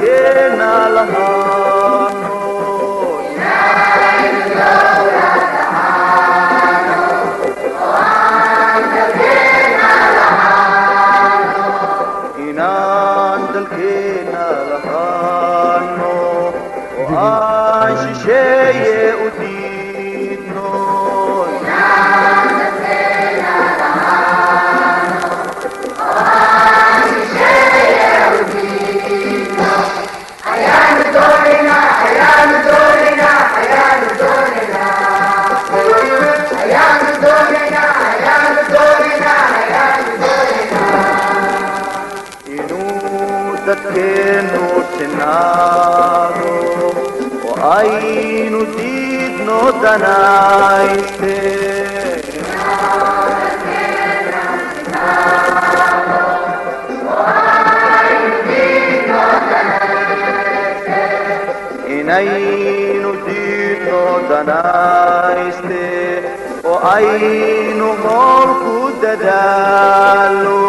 Dalkeenna lahaano. Inaan dalkeenna lahaano oo aan shisheeye u diidno. Inuu dadkeennu sinaado oo aynu diidno danayste. Inaynu diidno danayste oo aynu hool ku dadaalo.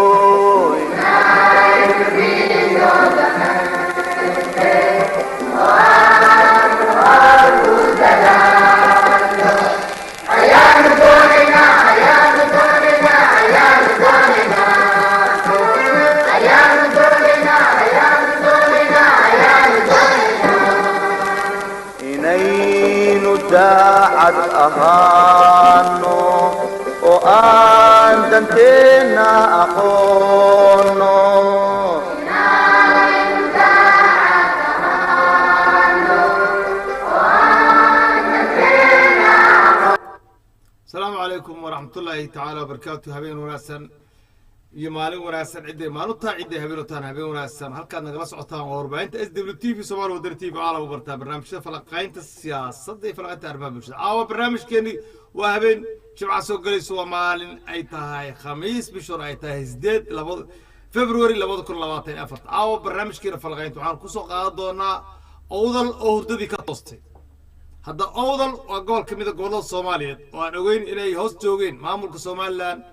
Inaynu daacad ahaano oo aan danteenna aqoonno. Asalaamu calaykum waraxmatullaahi tacaala wabarakaatu. Habeen wanaagsan iyo maalin wanaagsan, cidday maalintaa, cidday habeen u tahan, habeen wanaagsan. Halkaad nagala socotaan waa warbaahinta SW TV, Somaali Wadani TV. Caalam u bartaa barnaamijyada falaqaynta siyaasadda iyo falaqaynta arrimaha bulshada. Caawa barnaamijkeeni waa habeen Jimca soo gelayso, waa maalin ay tahay Khamiis, bishor ay tahay 8 2 February 2024. Caawa barnaamijkeena falaqaynta waxaan kusoo qaadan doonaa Owdal oo hurdadii ka toostay. Hadda Owdal waa gobol ka mid a gobollada Soomaaliyeed oo aan ogeyn inay hoos joogeen maamulka Somalilan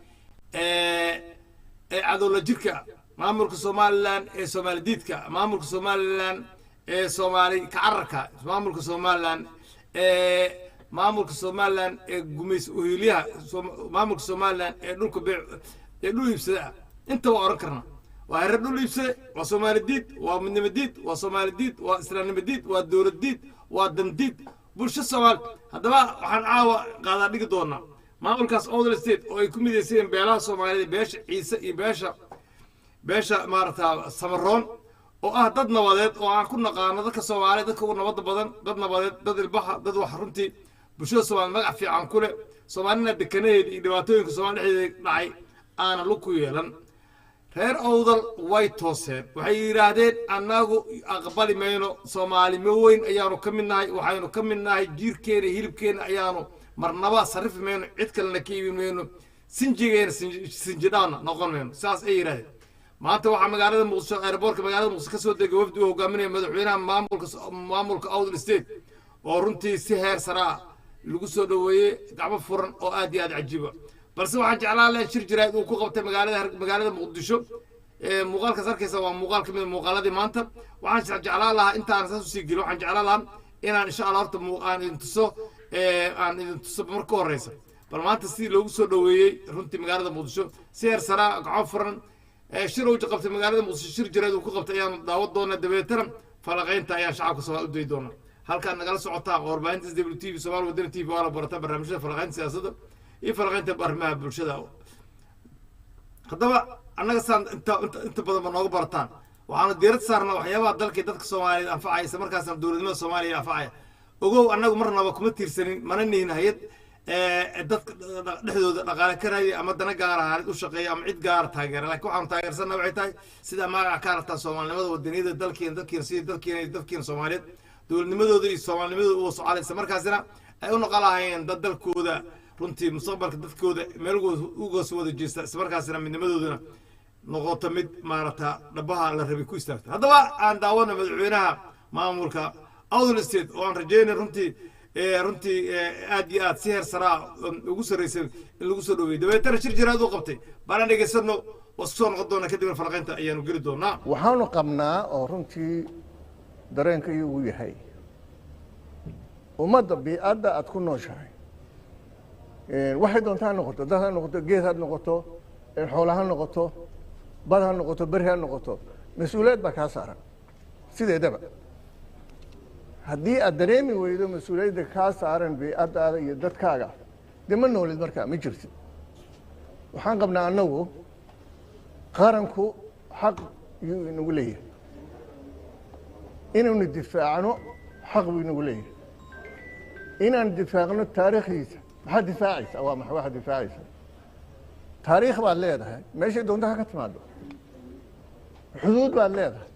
ee cadowla jirka, maamulka Somalilan ee Soomaali diidka, maamulka Somalilan ee Soomaali kacararka, maamulka Somalilan ee gumays uhiilyaha, maamulka Somalilan ee dhulka beec ee dhul iibsada. Inta waa oran karna waa herer dhul iibsade, waa Soomaali diid, waa midnimo diid, waa Soomaali diid, waa islaamnimo diid, waa dowlad diid, waa dan diid bulsho Soomaali. Haddaba waxaan caawa qaadaa dhigi doonaa maamulkaas Owdal State oo ay ku midaysayeen beelaha Soomaaliyeed, beesha Ciise iyo beesha maarata Samaroon, oo ah dad nabadeed oo aan ku naqaano dadka Soomaaliyeed, dadka ugu nabadda badan, dad nabadeed, dad ilbaxa, dad wax runtii bulshada Soomaaliyed magac fiican ku leh, Soomaalina dekanaheeda iyo dhibaatooyinka Soomali dhexdeeda dhacay aana lug ku yeelan. Reer Owdal way tooseen, waxay yidhaahdeen: annagu aqbali mayno, Soomaalimo weyn ayaanu ka mid nahay, waxaynu ka mid nahay jiirkeena, hilibkeena ayaanu marnaba sarrifi mayno, cid kalena ka iibin mayno, sinjigeena sinjidhaana noqon mayno. Saas ay yidhahdeen. Maanta waxaa magaalada Muqdisho, airportka magaalada Muqdisho, kasoo degay wafdi uu hogaaminaya madaxweynaha maamulka Owdal State, oo runtii si heer sare ah lagu soo dhoweeyey, gacmo furan oo aad iyo aad cajiiba. Balse waxaan jeclaan lahay shir jaraa'id uu ku qabtay magaalada Muqdisho. Muuqaalkaas arkaysa waa muuqaal ka mid a muuqaaladii maanta. Waxaan jeclaan lahaa intaan saas usii gelin, waxaan jeclaan lahaa inaan insha Allah horta aan idin tuso, aan idin tuso marka horeysa bal maanta sidii loogu soo dhoweeyey runtii magaalada Muqdisho si heer saraa, gacmo furan. Shir uu qabtay magaalada Muqdisho, shir jaraa'id uu ku qabtay ayaan daawan doonaa, dabeetana falaqaynta ayaan shacabka Soomaali u dayi doonaa. Halkaad nagala socotaan warbaahinta SW TV, Somaali Wadani TV, waa la barataa barnaamijyada falaqaynta siyaasadda iyo falaqaynta arrimaha bulshada. Haddaba annaga saan inta badan ba nooga barataan, waxaanu diirad saarnaa waxyaabaha dalkii dadka Soomaaliyeed anfacaya, isla markaasna dowladnimada Soomaaliya anfacaya. Ogow, annagu marnaba kuma tiirsanin, mana nihin hay-ad dadka dhexdooda dhaqaale ka raadiya ama dana gaar ahaaneed u shaqeeya ama cid gaara taageera, laakiin waxaanu taageersanna waxay tahay sida magaca ka aragtaa Soomaalinimada, wadaniyada, dalkeena, dadkeena, sidii dalkeena iyo dadkeena Soomaaliyeed dowladnimadooda iyo Soomaalinimadooda uga socaalay, isla markaasina ay u noqon lahaayeen dad dalkooda runtii mustaqbalka dadkooda meel uga soo wada jeesta, isla markaasina midnimadooduna noqoto mid maarata dhabaha la rabay ku istaagta. Haddaba aan daawano madaxweynaha maamulka Awdal State oo aan rajeynay runtii aad iyo aad si heer saraa ugu sarreysay in lagu soo dhaweeyey, dabeetana shir jaraa'id uu qabtay baanaan dhegeysano. Waa isku soo noqon doonaa, kadibna falaqaynta ayaanu geli doonaa. Waxaanu qabnaa oo runtii Dareenka iyagu yahay ummadda bii'adda aad ku nooshahay, waxay doonta ha noqoto, dad ha noqoto, geed ha noqoto, xoola ha noqoto, bad ha noqoto, beri ha noqoto, mas-uuliyad baa kaa saaran. Sideedaba haddii aad dareemi weydo mas-uuliyadda kaa saaran bii'addaada iyo dadkaaga, dee ma noolid, markaa ma jirtid. Waxaan qabnaa annagu qaranku xaq yuu inagu leeyahay inaynu difaacno, xaq buu inagu leeyahay inaan difaacno taariikhdiisa. Maxaad difaacaysa? Waa maxay waxaad difaacaysa? Taariikh baad leedahay, meeshay doonto ha ka timaado. Xuduud baad leedahay,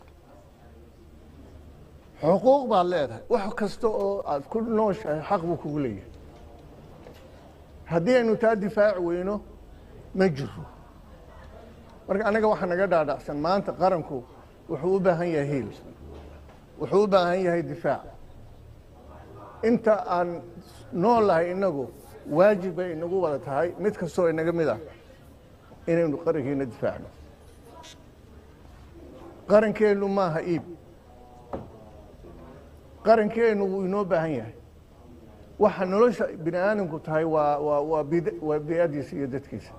xuquuq baad leedahay. Wax kasta oo aad ku nooshahay xaq buu kugu leeyahay. Haddii aynu taa difaaci weyno, ma jiro. Marka annaga waxaa naga dhaadhacsan maanta qaranku wuxuu u baahan yahay hiil, wuxuu u baahan yahay difaac. Inta aan nool lahay innagu waajib bay inagu wada tahay, mid kastoo inaga mid ah, inaynu qarankeena difaacno. Qarankeennu maaha iib, qarankeennu wuu inoo baahan yahay. Waxa nolosha bini aadamku tahay waa bii'adiisa iyo dadkiisa.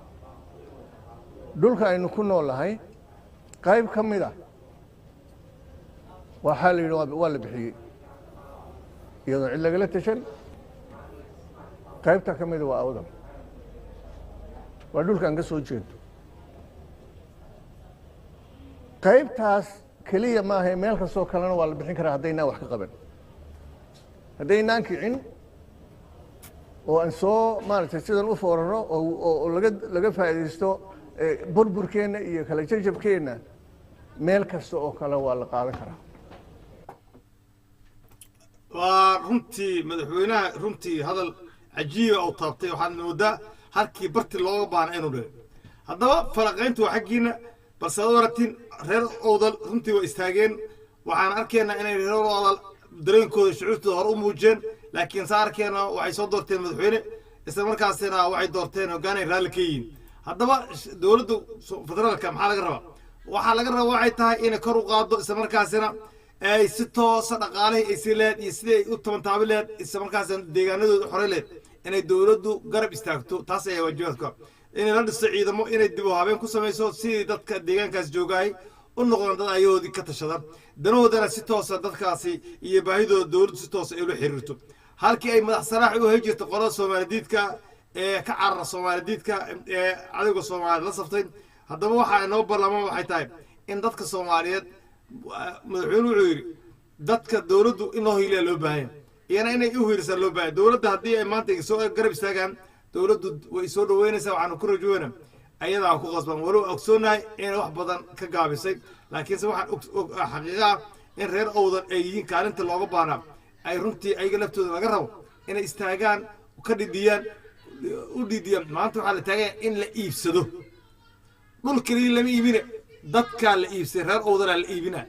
Dhulka aynu ku nool nahay qayb ka mid a waxaa la yidhi waa la bixiyey iyadoo cid lagala tashan. Qaybta ka mida waa Awdal, waa dhulkaan ka soo jeedo. Qaybtaas keliya maaha, meel kastoo kalena waa la bixin karaa haddaynaan wax ka qaban, haddaynaan kicin oo aan soo maaragtay sidan u fooraro oo laga faa'iidaysto burburkeenna iyo kala jajabkeenna. Meel kasta oo kale waa la qaadan karaa. Waa runtii madaxweynaha runtii hadal cajiiba uu taabtay. Waxaad moodaa halkii barti looga baahna inuu dhigo. Haddaba falaqayntu waa xaggiina, balse ad aragtiin reer Owdal runtii waa istaageen. Waxaan arkaynaa inay reer Owdal dareenkooda, shucuurtooda hore u muujiyeen, laakiin saa arkeenna waxay soo doorteen madaxweyne, isla markaasina waxay doorteen hoggaan ay raalli ka yihiin. Haddaba dowladda federaalka maxaa laga rabaa? Waxaa laga rabaa waxay tahay inay kor u qaaddo, isla markaasina ay si toosa dhaqaalihii ay sii lehed iyo sidii ay u tabantaabi lehed, isla markaasina deegaanadooda xorey lehed, inay dowladdu garab istaagto. Taas ayaa waajibaadka, inay la dhisto ciidamo, inay dib u habeen ku samayso sidii dadka deegaankaas joogaay u noqdaan dad ayahoodii ka tashada, danahoodana si toosa dadkaasi iyo baahidooda dowladdu si toosa ay ula xiriirto, halkii ay madax saraax u hay jirta qolada Soomaalidiidka ee ka carara, Soomaalidiidka ee cadowga Soomaaliyeed la saftay. Haddaba waxaa inoo ballamaan waxay tahay in dadka Soomaaliyeed, madaxweynuhu wuxuu yidhi dadka dowladdu in loo hiiliyaa loo baahanya, iyana inay u hiilisaan loo baahanya dowladda. Haddii ay maanta soo garab istaagaan, dowladdu way soo dhaweynaysaa. Waxaanu ku rajoonaa ayadaa ku qasban, walow ogsoonahay inay wax badan ka gaabisay, laakiinse waxaan xaqiiqa ah in reer Owdan ay yihiin kaalinta looga baahnaa, ay runtii ayaga laftooda laga rabo inay istaagaan, ka dhidhiyaan, u dhidhiyaan. Maanta waxaa la taaganya in la iibsado dhul keliya lama iibine, dadkaa la iibsaday, reer Owdanaa la iibina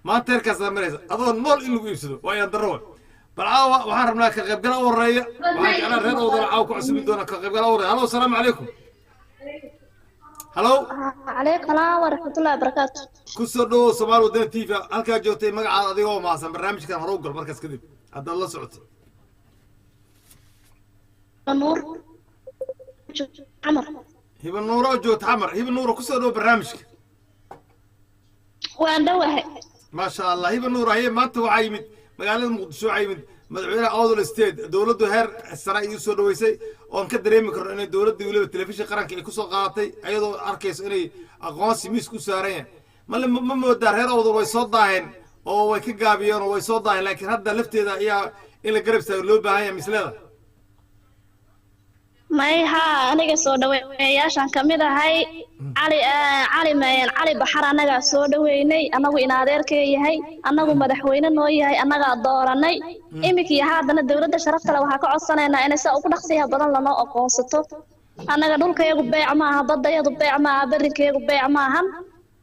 maanta. Heerkaasaa maraysa adoo nool in lagu iibsado, waa ayaan darro. Bal caawa waxaan rabnaa ka qaybgala u horeeya. Waxaan jeclaa reer Owdana caawa ku cusubi doona ka qaybgala u horeeya. Halo, asalaamu calaykum. Halo. Calaykum salaam waraxmatullahi wabarakaatu. Ku soo dhawow Soomaali Wadani TV. Halkaa joogtay, magacaada adigoo mahadsan, barnaamijkan hore u gal markaas kadib haddaad la socotay. Nuur Camar. Hiba Nuuro oo joogta Xamar. Hiba Nuuro, ku soo dhawow barnaamijka. Waan dhowahay. Maasha Allah, Hiba Nuur. Haye, maanta waxaa yimid magaalada Muqdisho, waxaa yimid madaxweynaha Awdal State. Dowladdu heer sare ay u soo dhaweysay, oon ka dareemi karno inay dowladda weliba telefishin qaranka ay kusoo qaadatay, ayadoo arkayso inay aqoonsi miis ku saaran yahay. Ma moodaa reer Awdal way soo daaheen oo way ka gaabiyeen oo way soo daaheen, laakiin hadda lafteeda ayaa in la garab istaago loo baahan yahay misleeda? May, haa, aniga soo dhaweeyaashaan ka mid ahay. Cali Cali Cali Baxar annagaa soo dhaweynay. Annagu in adeerkee yahay, annagu madaxweyne noo yahay, annagaa dooranay. Iminka iyo haddana dowladda sharafta leh waxaa ka codsanaynaa inay saa ugu dhaqsiyaha badan lanoo aqoonsato. Annaga dhulkayagu beec maaha, baddayadu beec maaha, berrinkayagu beec maahan.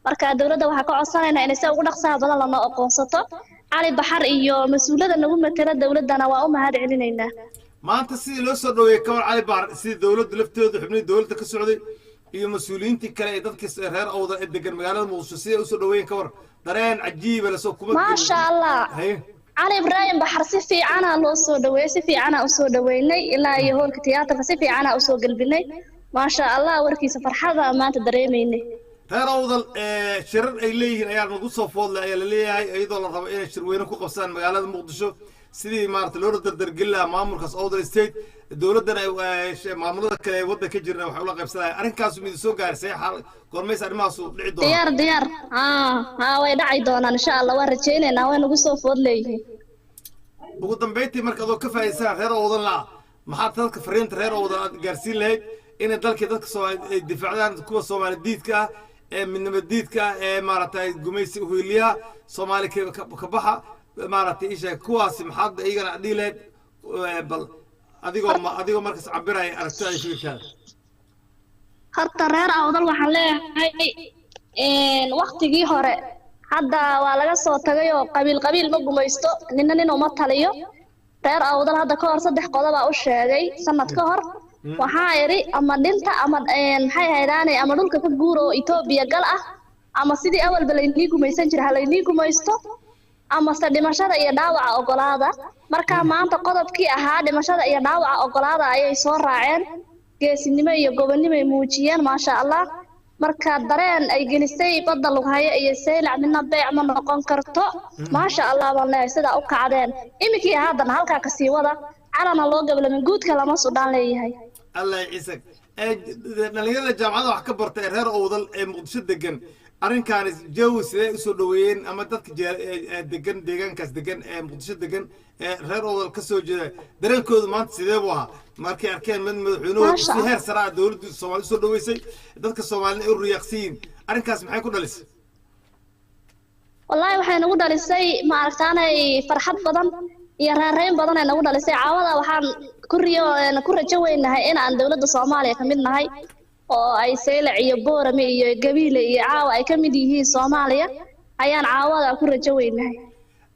Marka dowladda waxaa ka codsanaynaa inay saa ugu dhaqsaha badan lanoo aqoonsato. Cali Baxar iyo mas-uulada nagu matala dowladdana waa u mahad celinaynaa. Maanta sidii loo soo dhaweeyey kawar Cali Baxar, sidii dowladda laftooda, xubnihii dowladda ka socday Iyo mas-uuliyiintii kale ee dadkii reer Awdal ee degan magaalada Muqdisho siday usoo dhaweeyeen, ka war dareen cajiiba lasoo kuma? Maasha Allah. Haye. Cali Ibraahim Baxar si fiicanaa loo soo dhaweeyey, si fiicanaa usoo dhaweynay, ilaa iyo hoolka tiyaatarka si fiicanaa usoo gelbinay. Maasha Allah, warkiisa farxada maanta dareemaynay. Reer Awdal shirar ay leeyihiin ayaa nagu soo foodlay ayaa la leeyahay, iyadoo la rabo inay shirweyne ku qabsadaan magaalada Muqdisho sidii maarata loola dardargelin lahaa maamulkaas Awdal State. Dowladdana maamulada kale ee waddanka ka jirna waxay ula qaybsanayaan arrinkaasu. Mid soo gaarisay xaal goormaysa arrimahaasu dhici doona? Diyaar, diyaar, haa haa, way dhaci doonaan insha Allah, waan rajaynaynaa, way nagu soo food leeyihiin. Ugu dambeyntii marka, adoo ka faa'iidaysan reer Awdal la, maxaad dadka fariinta reer Awdal aad gaarsiin lahayd inay dalkii dadka Soomaali ay difaacdaan kuwa Soomaali diidka ah ee midnimo diidka ah ee maaragtay gumaysi uhiliyaha Soomaali ka baxa maaragtay isha kuwaasi, maxaad iyagana dhihi lahayd? Bal adigoo ma adigoo markaas cabiraya aragtida iyo fikirkaada. Horta reer Awdal waxaan leeyahay, waktigii hore hadda waa laga soo tagay oo qabiil qabiil ma gumaysto, nina nin uma taliyo. Reer Awdal hadda ka hor saddex qodobaa u sheegay sanad ka hor. Waxaa idhi ama dhinta ama maxay haydaane ama dhulka ka guur oo Etoobiya gal ah, ama sidii awalba laynii gumaysan jira ha laynii gumaysto, amase dhimashada iyo dhaawaca ogolaada. Marka maanta qodobkii ahaa dhimashada iyo dhaawaca ogolaada ayay soo raaceen, geesinimo iyo gobonnimo ay muujiyeen, maasha Allah. Marka dareen ay gelisay badda Lughayo iyo Saylac midna beec ma noqon karto. Maasha Allah baan leeyahay, sidaa u kacdeen iminkii haddana halkaa kasii wada, calana loo gablamin, guudka lama sudhaan leeyahay. Allah ciisag. Dhalinyarada jaamacada wax ka barta ee reer Owdal ee Muqdisho degan arrinkaani jawi sidee usoo dhaweeyeen, ama dadka degan deegaankaas degan ee Muqdisho degan ee reer Owdal ka soo jeeda dareenkoodu maanta sidee buu ahaa markay arkeen mid madaxweynuhu Maasha si heer sare ah dowladdu Soomaali usoo dhaweysay, dadka Soomaalina ay u riyaaqsiyin? Arrinkaas maxay ku dhalisay? Wallaahi waxay nagu dhalisay ma aragtaanay farxad badan iyo raarayn badan ay nagu dhalisay. Caawada waxaan ku riyo ku rajo weynahay in aan dowladda Soomaaliya ka mid nahay, oo ay Saylac iyo Boorame iyo Gabiile iyo caawa ay ka mid yihiin Soomaaliya ayaan caawada ku rajo weynahay.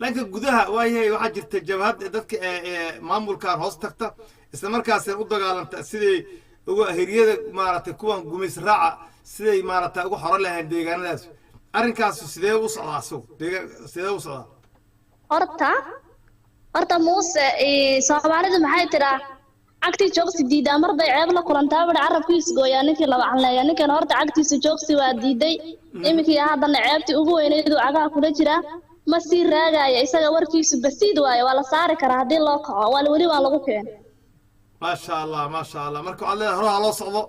Dhanka gudaha waayahay, waxaa jirta jabhad dadka ee maamulkan hoos tagta, isla markaasina u dagaalanta siday uga hiryada maaragtay kuwan gumays raaca siday maaragtay uga xoran lahayn deegaanadaas. Arrinkaas sidee u socdaa isagu deegaan sidee u socdaa? Horta Muuse, Soomaalidu maxay tidhaa? Cagtii joogsi diidaa mar bay ceeb la kulantaa bari carabkiisu gooyaa ninkii laba canleeya. Ninkan horta cagtiisa joogsi waa diiday, iminkii haddana ceebtii ugu weynayd uu cagaha kula jiraa. Ma sii raagaya isaga, warkiisu basiid waayo, waa la saari karaa haddii loo kaco, waa weli waa lagu keenay. Maasha Allah, maasha Allah. Marka waxaad leedahay hore ha loo socdo,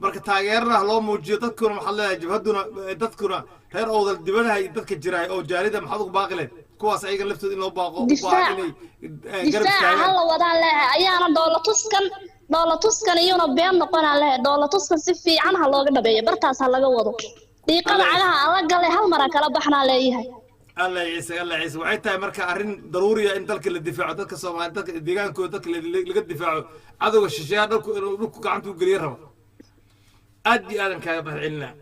marka taageerana ha loo muujiyo dadkuna. Waxaad leedahay jabhadduna dadkuna reer Owdal dibadaha iyo dadka jiraay oo jaalida maxaad ugu baaqi lahayd kuwaas ayaga laftooda in loo baaqo u baahan Difaac. inay garab Difaaca ha istaagaan? la wadaan leeyahay, ayaana dhoolatuskan dhoolatuskan iyuna been noqonaan leeyahay. Dhoolatuskan si fiican ha looga dhabeeyo, bartaas ha laga wado dhiiqada cagaha aan la galay hal mara kala baxnaa leeyahay. Allah ciise, Allah ciise. Waxay tahay marka arrin daruuriya in dalka la difaaco, dadka Soomaali, dadka deegaankooda, dadka laga difaaco cadowga shisheeyaha dhulku inuu dhulku gacanta u geliyo rabo. Aad iyo aadan kaaga mahadcelinaa.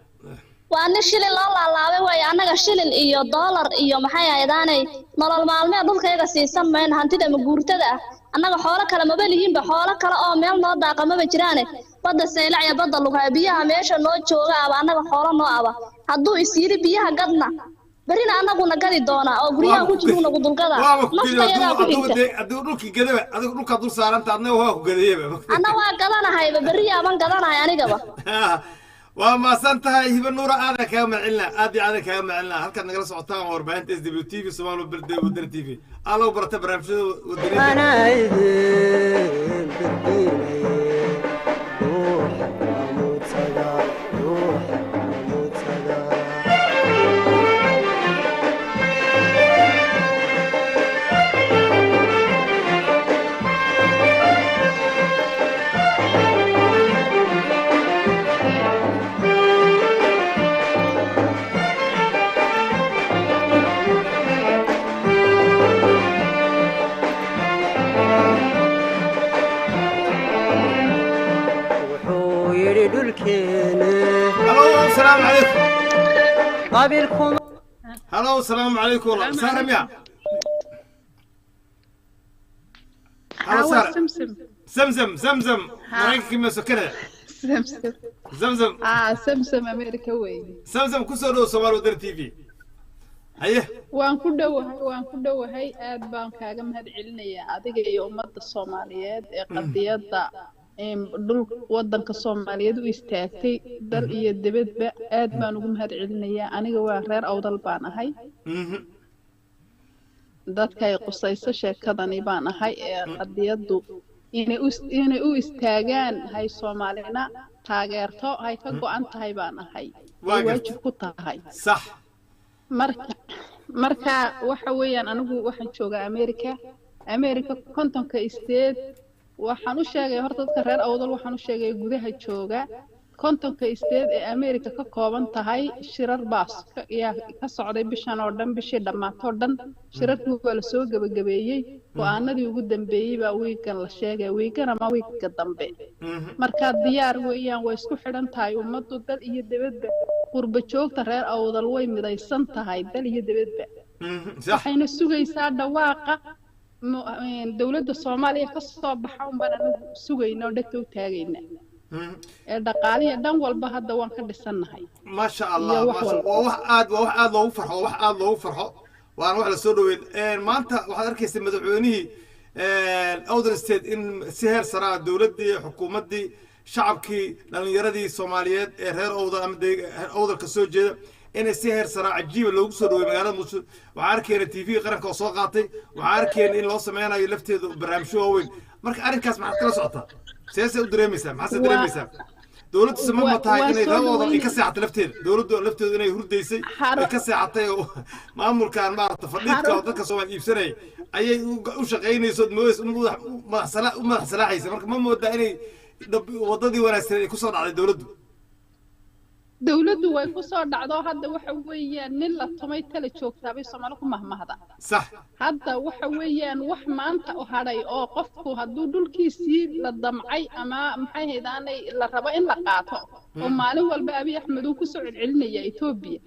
Waa nin shilin loo laalaabay waayo. Annaga shilin iyo doolar iyo maxay ahaydaanay nolol maalmeed dhulkayaga siisan mayno, hantida maguurtada ah. Annaga xoolo kale maba lihinba, xoolo kale oo meel noo daaqa maba jiraane. Badda Saylac iyo badda Lughayo biyaha meesha noo jooga aba annaga xoolo noo aba. Hadduu is yidhi biyaha gadna, berina annaguna gadi doonaa oo guryaha ku jiru nagu dulgada. Waaba ku naftayadaa ku xigta. Hadduu dhulkii gadaba, adigu dhulkaa dul saaranta, adna waa ku gadayaba. Anna waa gadanahayba, berriyaaban gadanahay anigaba. Waa mahadsan tahay Hiba Nuura, aadan kaaga mahadcelinaa, aad iyo aadan kaaga mahadcelinaa. Halkaad nagala socotaan waa warbaahinta SW TV, Soomaali Berde Wadani TV. Allow barata barnaamijyada wadaniga. أنا idin birdiinaye ruuxa maamuudsada, ruuxa maamuudsada. Wuxuu yidhi dhulkeene Halo, asalaamu calaykum. qabiilkuma Halo, asalaamu calaykum. Walaal Saara miya? Halo. Hawa. Saara. Samsam. Zamzam, Zamzam. Maraykanka ma soo Canada? Samsam. Zamzam. Ah, Samsam America weeye. Zamzam, kusoo dhow Soomaali Wadani TV. Haye. Waan ku dhowahay, waan ku dhowahay. Aad baan kaaga mahad celinayaa adiga iyo ummadda Soomaaliyeed ee qadiyadda dhul waddanka Soomaaliyeed u istaagtay dal iyo dibadba. Aad baan ugu mahad celinayaa. Aniga waa reer Awdal baan ahay. Dadka ay qusayso sheekadani baan ahay ee qadiyaddu inay u istaagaan, hay Soomaalina taageerto, hay ka go'an tahay baan ahay. Waa ay gartay. Waajib ku tahay. Marka waxa weeyaan, anigu waxaan joogaa America, America 50-ka state. Waxaan u sheegay horta dadka reer Awdal, waxaan u sheegay gudaha jooga, 50-ka state ee America ka kooban tahay shirar baas yaa ka socday bishan oo dhan, bishii dhammaatoo dhan. Shirarkii waa lasoo gebagabeeyey. Go'aanadii ugu dambeeyey baa wiigan la sheegay, wiigan ama wiigga dambe. Marka diyaar weeyaan, way isku xidhan tahay ummaddu dal iyo dibadba. Qurba joogta reer Awdal way midaysan tahay dal iyo dibadba. Waxayna sugaysaa dhawaaqa dowladda Soomaaliya ka soo baxa unbaan anigu sugayna oo dhegta u taagayna. Ee dhaqaaliya dhan walba hadda waan ka dhisannahay. Maasha Allah. Iyo wax maasha walba. Waa wax aad loogu farxo, waa wax aad loogu farxo, waana wax lasoo dhaweyn. Maanta waxaad arkaysa madaxweynihii Awdal State in si heer sare ah dowladdii, xukuumaddii, shacabkii, dhalinyaradii Soomaaliyeed ee reer Awdal ama reer Awdal ka soo jeeda inay si heer sare cajiiba loogu soo dhaweey magaalada Muqdisho. Waxaan arkayna TV qaranka oo soo qaatay, waxaan arkayna in loo sameynayo lafteedu barnaamijyo waaweyn. Marka arrinkaas maxaad kala socotaa? Seesay u dareemaysaa? Maxaad dareemaysaa? Dowladdu sama ma tahay waa inay soo reer Awdal ay ka dhaweynay. seexatay lafteeda, dowladdu lafteedu inay hurdaysay, ay ka seexatay oo maamulkan maarata fadhiidka oo dadka Soomaali iibsanaya ayay u shaqaynayso, moodaysa u madax salaaxaysa. Marka ma moodaa inay waddadii wanaagsan ay kusoo dhacday dowladdu? Dowladdu way ku soo dhacdo. Hadda waxa weeyaan, nin la tumay tala joogtaabay Soomaali ku mahmahda. Hadda waxa weeyaan, wax maanta u hadhay oo qofku hadduu dhulkiisii la damcay ama maxay haydaanay la rabo in la qaato, oo maalin walba Abiy Axmed uu kusoo celcelinaya Etoobiya,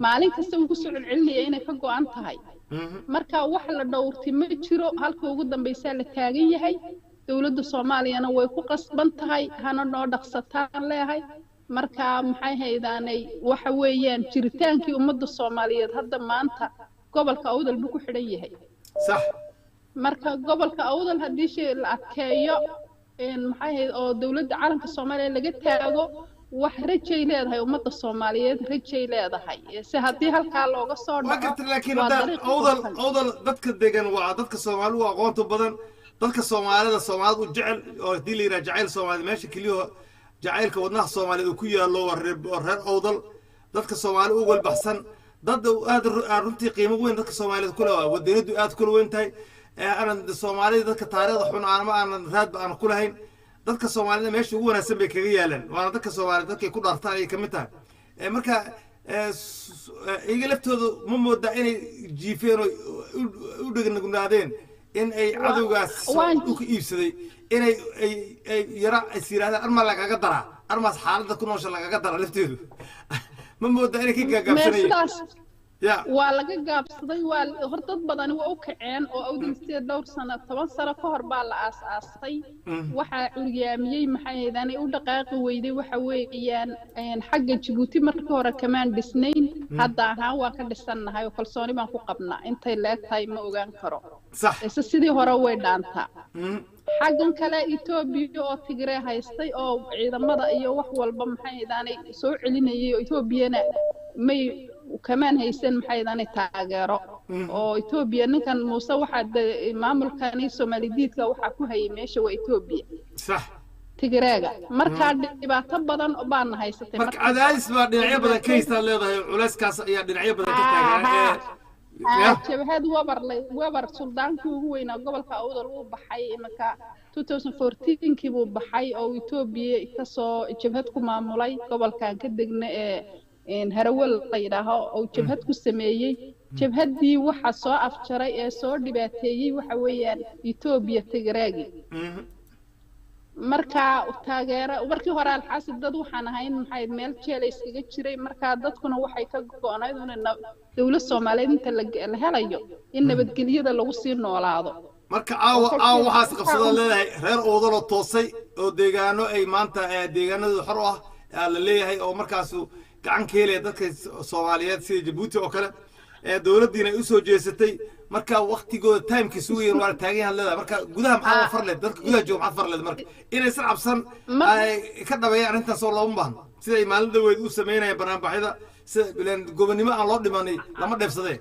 maalin kasta uu kusoo celcelinaya inay ka go'an tahay. Marka wax la dhowrtay ma jiro. Halka ugu dambaysaa la taagan yahay. Dowladda Soomaaliyana way ku qasban tahay, hana noo dhaqsataan leeyahay. Marka maxay haydaanay, waxa weeyaan jiritaankii ummadda Soomaaliyeed hadda maanta gobolka Awdal buu ku xidhan yahay. Marka gobolka Awdal haddii shay la adkeeyo, maxay ahayd, oo dowladda calanka Soomaaliya laga taago, wax rajay leedahay ummadda Soomaaliyeed, rajay leedahay. Se haddii halkaa looga soo waa dhaco, garta, laakiin waa hadda dariiq Awdal qurxan. Awdal dadka degan waa dadka Soomaali u aqoonta badan, dadka Soomaalida Soomaalida u jecel, oo haddii la yidhaha jacayl Soomaalida, meesha keliya jacaylka wadnaha Soomaaliyeed uu ku yaallo waa reer Awdal. Dadka Soomaali u walbaxsan, dad aad aan runtii qiimo weyn dadka Soomaaliyeed kule, waa wadaniyadu aad kula weyn tahay. Aanan Soomaalida dadka taariikhda xun aanma aanan raadba aan ku lahayn. Dadka Soomaalida meesha ugu wanaagsan bay kaga yaalaan, waana dadka Soomaalida dadkay ku dhaartaan ayay kamid tahay. Marka iyaga laftooda ma moodaa inay jiifeen oo u dhegnugnaadeen in ay cadowgaas dhulka iibsaday inay ay yara is yidhahdaan armaa lagaga daraa, armaas xaaladda ku noosha lagaga daraa? Lafteedu ma moodaa inay ka gaagaabsanayeen? Sidaas ya waa laga gaabsaday. Waa hor dad badani waa u kaceen oo Awdal State dhowr sano, 10 sano ka hor baa la aas-aasay. Waxaa curyaamiyey, maxay ahayd, u dhaqaaqi weyday, waxa weeyaan xagga Jabuuti markii hore kamaan dhisnayn. Hadda ahaan waan ka dhisannahay oo kalsooni baan ku qabnaa. Intay leeg tahay ma ogaan karo. Ise sidii hore way dhaantaa. Xaggan kale Etoobiya oo Tigree haystay oo ciidamada iyo wax walba, maxay ahayd, soo celinayay, oo Etoobiyana may kamaan haysan, maxay ahayd, taageero oo Etoobiya. Ninkan Muuse waxaa maamulkani Soomaalidiidka waxaa ku hayay meesha waa Etoobiya, Tigreega. Markaa dhibaato badan baana haysatay. Marka cadaadis baa dhinacyo badan ka haystaad leedahay, culayskaas ayaa dhinacyo badan ka taagan. Jabhad Wabar Wabar, suldaankii ugu weynaa gobolka Awdal, uu baxay iminka 2014kii buu baxay oo Etoobiya kasoo jabhad ku maamulay gobolkan ka degna ee Harawal la yidhaaho, oo jabhad ku sameeyey. Jabhaddii waxa soo afjaray ee soo dhibaateeyey waxa weeyaan Etoobiya, Tigreegi. Marka taageero markii hore alxaasid dad waxaan ahayn, maxay, meel jeela iskaga jiray. Marka dadkuna waxay ka go'nayd in dowlad Soomaaliyeed inta la helayo in nabadgelyada lagu sii noolaado. Marka caawa waxaas qabsadaad leedahay reer Awdaloo toosay oo deegaano ay maanta deegaanadooda xor u ah la leeyahay, oo markaasu gacan ka helaya dadka Soomaaliyeed sida Jabuuti oo kale, dowladdiina ay usoo jeesatay. Marka waktigooda timekii sugayeen waa la taagan yahan leedahay. Marka gudaha maxaa far leed? Dadka gudaha jooga maxaad far leed? Marka inaysan cabsan, ay ka dhabeeyaan arrintaas oo looma baahno, sida ay maalin dhaweyd u sameynayaan banaanbaxyada, sida ileen gobonnimo aan loo dhimanay lama dheefsadee.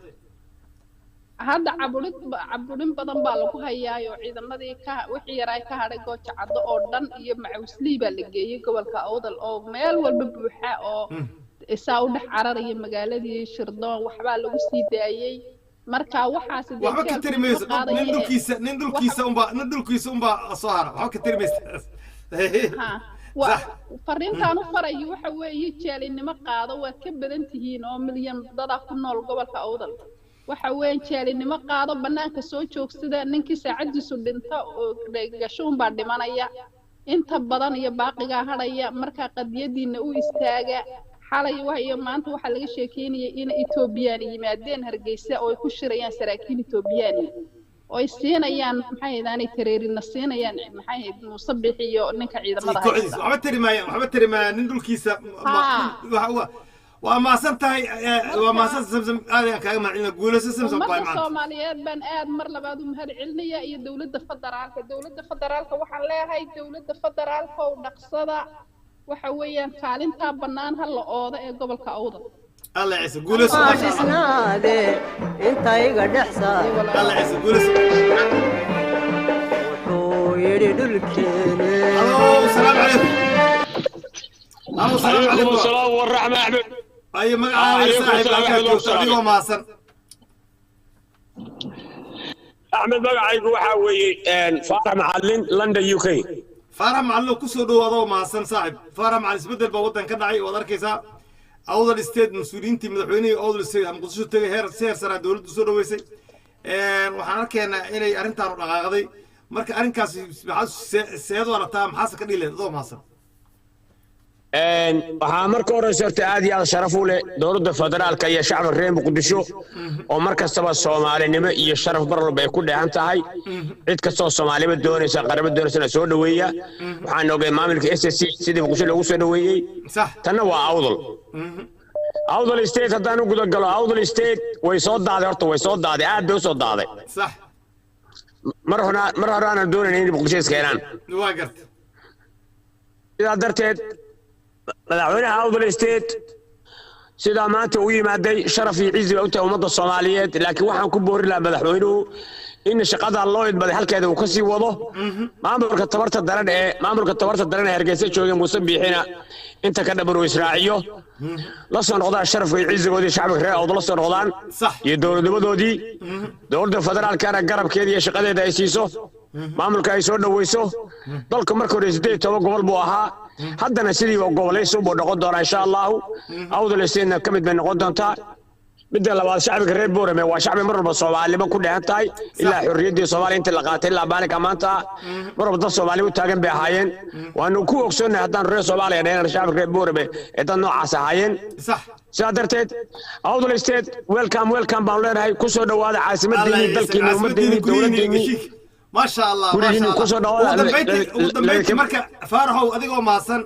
Hadda caburid, caburin badan baa lagu hayaayo. Ciidamadii ka wixii yaraa ka hadhay Gooja Caddo oo dhan iyo Macawisley baa la geeyey gobolka Awdal, oo meel walba buuxa oo isaa u dhex cararaya magaaladii Shirdoon waxbaa lagu sii daayey. Marka waxaasi dee waxba ka jeelku tari ma mayso. qaadayo. Nin dhulkiisa, nin dhulkiisa unbaa soo hara, waxba ka tari mayso. Ha, fariintaan u farayo waxa weeye: jeelinimo qaado, waad ka badan tihiin oo milyan dadaa ku nool gobolka Awdal. Waxa weeye jeelinimo qaado, banaanka soo joogsada. Ninkii saacadiisu dhinta oo gasho unbaa dhimanaya, inta badan iyo baaqigaa hadhaya. Markaa qadiyadiina u istaaga. Xalay iyo maanta waxaa laga sheekeynayay in Etoobiyaan yimaadeen Hargeysa oo ay ku shirayaan saraakiil Etoobiyaani oo ay siinayaan, maxay ahayd, tareerina siinayaan, maxay ahayd, Muuse Bixi iyo ninka ciidamada kooxdiisa haysta. Waxba tari maayaan, waxba tari maayaan nin dhulkiisa waa maasan tahay, waa maasan. Samsam, aad ayaan kaaga mahadcelina. Guulayso Samsam, baay Ummadda maanta. Soomaaliyeed baan aad mar labaad u mahad celinaya iyo dowladda federaalka. Dowladda federaalka waxaan leeyahay: dowladda federaalka oo dhaqsada, waxa weeyaan kaalintaa bannaan ha la oodo ee gobolka Awdal. Alla ciise, guulayso, maasha Allah. Dhisnaade inta iga dhex saar. Alla ciise, guulayso. Wuxuu yidhi dhulkeene. Halo, salaamu calaykum. Halo, salaamu عليكم calaykum. السلام والرحمة أحمد. Ayo, magacaaga عليكم saaxiib السلام halkaad أحمد joogto والسلام. adigoo mahadsan. أحمد magacaygu waxaa weeye Faarax Macalin, London, UK. Faarax Macalin, kusoo dhawaado, mahadsan saaxib. Faarax Macalin, isbeddel baa waddan ka dhacay waad arkaysaa. Awdal State mas-uuliyiintii, madaxweynihii Awdal State Muqdisho tegay, heer si heer saraa dowladdu soo dhaweysay. Waxaan arkaynaa inay arrintaanu dhaqaaqday. Marka arrinkaasi maxaad seed u aragtaa? Maxaase ka dhihi lahayd, adoo mahadsan? Waxaa marka horeysa horta aad iyo aad sharaf u leh dowladda federaalka iyo shacabka reer Muqdisho oo mar kastaba soomaalinimo iyo sharaf mar walba ay ku dheehan tahay. Cid kastoo soomaalima doonaysa, qaramo doonaysana soo dhoweeya. Waxaan ogay maamulka SSC sidii Muqdisho loogu soo dhoweeyey. Tanna waa Awdal, Awdal State. Haddaan u guda galo Awdal State, way soo daaday horta, way soo daaday, aad bay u soo daaday. Mar hore aanan doonayn inay Muqdisho iskeenaan. Waa garta. Sidaa darteed madaxweynaha Awdal State sidaa maanta u yimaaday sharaf iyo cizi bay u tahay ummadda Soomaaliyeed. Laakiin waxaan ku boori lahaa madaxweynuhu in shaqada loo idmaday halkeeda uu kasii wado. Maamulka tabarta daran ee Hargeysa joogay, Muuse Biixina, inta ka dhaban uu israaciyo, la soo noqdaan sharafka iyo cizigoodii, shacabka reer Awdal la soo noqdaan iyo dowladnimadoodii. Dowladda federaalkana garabkeeda iyo shaqadeeda ay siiso, maamulka ay soo dhoweyso. Dalku marka hore 18 gobol buu ahaa, haddana sidii gobolaysi buu noqon doonaa insha Allahu. Awdal Statena ka mid bay noqon doontaa. Midda labaad, shacbiga reer Boorame waa shacbi mar walba soomaalnimo ku dheehan tahay. Ilaa xorriyaddii Soomaaliya intii la qaatay ilaa maalinka maanta mar walba dad Soomaali u taagan bay ahaayeen. Waanu ku ogsoonnahay haddaan reer Soomaaliya nahay shacbiga reer Boorame ee dad noocaas ahaayeen. Sidaa darteed Awdal State, welcome, welcome baanu leenahay. Ku soo dhowaada caasimaddiinii, dalkiinni, ummaddiinni, dowladdiinni. Maasha Allah, maasha Gurigiinni Allah. ku soo dhawaada. Ugu dambeyntii marka Faaraxow, adigoo mahadsan,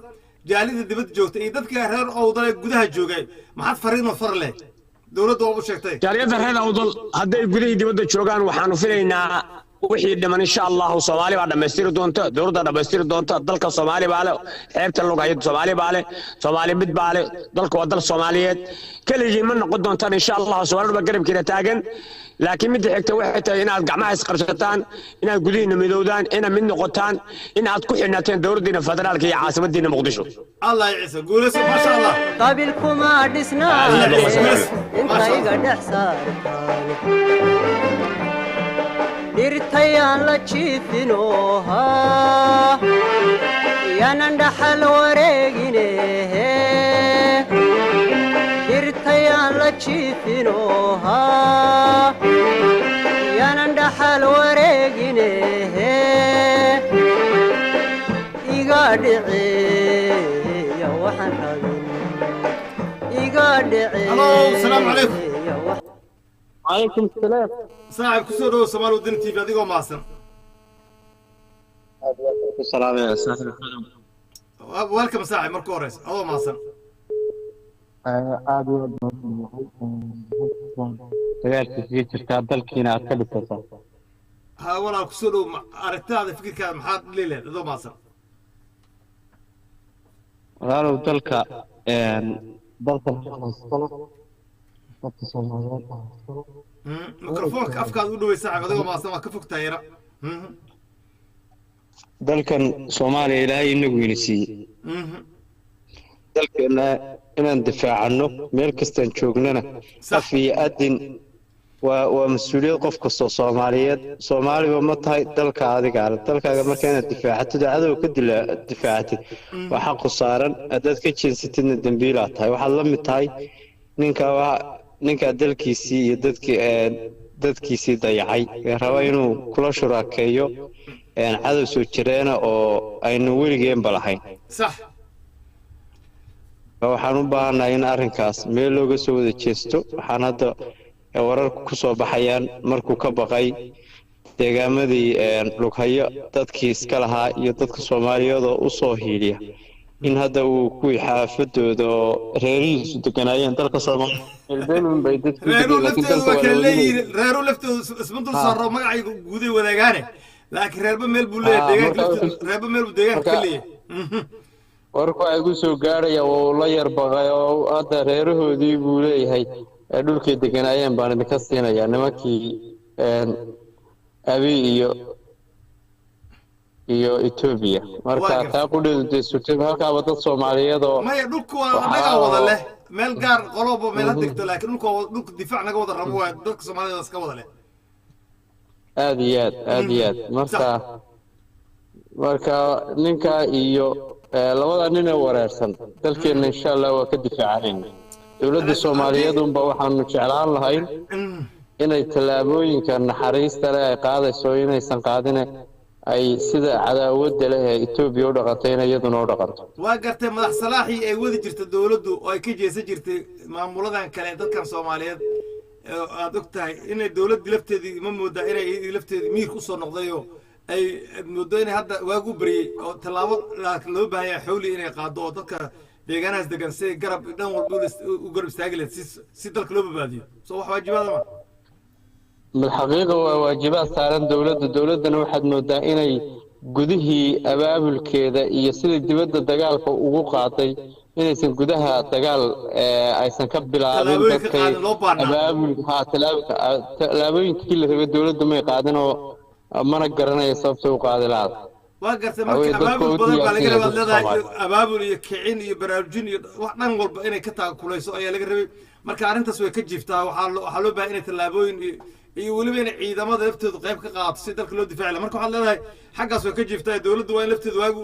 jaalida dibadda joogta iyo dadka reer Awdal ee gudaha joogay maxaad fariinoo far leh? Dowladda waa u sheegtay. Jaaliyadda reer Awdal hadday gudihii dibadda joogaan, waxaanu filaynaa wixii dhiman insha Allahu Soomaali baa dhammaystiri doonta, dowladda dhammaystiri doonta. Dalka Soomaali baa leh, xeebta Lughayo Soomaali baa leh, Soomaali mid baa leh. Dalka waa dal Soomaaliyeed, keligii ma noqon doontaan insha Allahu. Soomaalida baa garabkiina taagan. Laakiin midda xigta waxay tahay inaad gacmaha isqabsataan, inaad gudihiina midowdaan, inaad mid noqotaan, in aad ku xidhnaateen dowladdiina federaalka iyo caasimadiina Muqdisho. Allah ya ciise, guulayso, maasha Allah. Qabiilkuma dhisnaade inta iga dhex saartaan dhirtayaan la jiifinooha, yaanan dhaxal wareegine. Dhirtayaan la jiifinooha, yaanan dhaxal wareegine. Iga dhiciya waxaan rabin iga dhici. Halo, salaamu calaykum. Calaykum salaam. Saaxib, kusoo dhawow Soomaali Wadani TV adigoo mahadsan. Ku salaamaya saaxiib. Welcome saaxib, marka horeysa adoo mahadsan. Aad iyo aad baan dagaalka kaga jirtaa dalkiina aad ka dhisaysaa. Ha walaal, kusoo dhow, aragtidaada, fikirkaada maxaad leeleed adoo mahadsan? Walaalow, dalka dalka dadka Soomaaliyeed baa haysta. Mikrofoonka afkaad u dhawey saaxib, adigoo mahadsan, waa ka fogtahay yara. Dalkan Soomaaliya Ilaahay inagu ina siiyey. Dalkeena inaan difaacano meel kastaan joognana af iyo adin waa mas-uuliyad qof kastoo Soomaaliyeed. Soomaaliba ma tahay dalka adiga ale, dalkaaga marka inaad difaacatid oo cadow ka dila difaacatid waa xaqu saaran. Haddaad ka jeensatidna dembiilaa tahay. Waxaad la mid tahay ninka ninkaa dalkiisii iyo dadkii dadkiisii dayacay ee raba inuu kula shuraakeeyo cadow soo jireena oo aynu weligeenba lahayn. Waxaan u baahannahay in arrinkaas meel looga soo wada jeesto. Waxaan hadda wararku ku soo baxayaan markuu ka baqay deegaamadii lughayo dadkii iska lahaa iyo dadka Soomaaliyeed oo u soo hiiliya in hadda uu kuwii xaafadooda oo reerihiisu deganaayeen dalka Soomaaliya bay dadku reeruu degeen, laakiin laftooda dalka waa waa kala la leeyihiin. wadinaya. Reeruu laftooda isma dul saaro, magacayga guuday wadaagaane, laakiin reerba meel buu leeyahay deegaanka laftooda, reerba meel buu deegaanka ka leeyahay. Warku waxay ku soo gaadhaya wuu la yar baqay oo hadda reerahoodii buu leeyahay ee dhulkay deganaayeen baan idinka siinayaa nimankii Abiy iyo Etoobiya. Marka taa qudheedu dee sutay halkaaba dad Soomaaliyeed oo Maya, dhulku waa annagaa wada leh, meel gaar qoloba meel ha degto, laakiin dhulku waa dhulka difaac naga wada rabo, waa dadka Soomaalida iska wada leh. Aad iyo aad, aad iyo aad. Marka ninka iyo labada nin ee wareersan dalkeenna insha Allah waa ka difaacanayna. Dowladda Soomaaliyeed unba waxaanu jeclaan lahayn inay tallaabooyinka naxariista leh ay qaadayso inaysan qaadine ay sida cadaawadda leh ee Etoobiya u dhaqantay inay iyaduna u dhaqanto. Waa gartay. Madax salaaxii ay wadi jirta dowladdu oo ay ka jeesan jirtay maamuladan kale ee dadkan Soomaaliyeed ee aad og tahay inay dowladdii lafteedii ma moodaa inay iyadii lafteedii miirka usoo noqdayoo ay moodo inay hadda waagu baryey oo tallaabo loo baahan yahay xawli inay qaado oo dadka deegaanahaas degan si garab dhan walba u garab istaagi lahayd si dalka loo badbaadiyo? Soo wax waajibaada ma Bilxaqiiqa waa waajibaad saaran dowladda. Dowladdana waxaad moodaa inay gudihii abaabulkeeda iyo sidai dibadda dagaalka ugu qaaday inaysan gudaha dagaal aysan ka bilaabin. Tallaabooyin ka dadkay qaadin loo baahnaa. Abaabul ha tallaabooyinkii la rabay dowladda may qaadin oo mana garanayo sababta u qaadi lahayd. Waa gartay. Hawee, Marka dadka abaabul u badan baa laga diyaarsan rabaa yahay dadka leedahay iyo Soomaaliyeed. Abaabul iyo kicin iyo baraarujin iyo wax dhan walba inay ka taakulayso ayaa laga rabay. Marka arrintaas way ka jiiftaa. Waxaa loo baahan inay tallaabooyin iyo weliba inay ciidamada laftoodu qayb ka qaadato si dalka loo difaaci lahaa. Marka waxaad leedahay xaggaas way ka jiiftaa, dowladdu waa in lafteedu waagu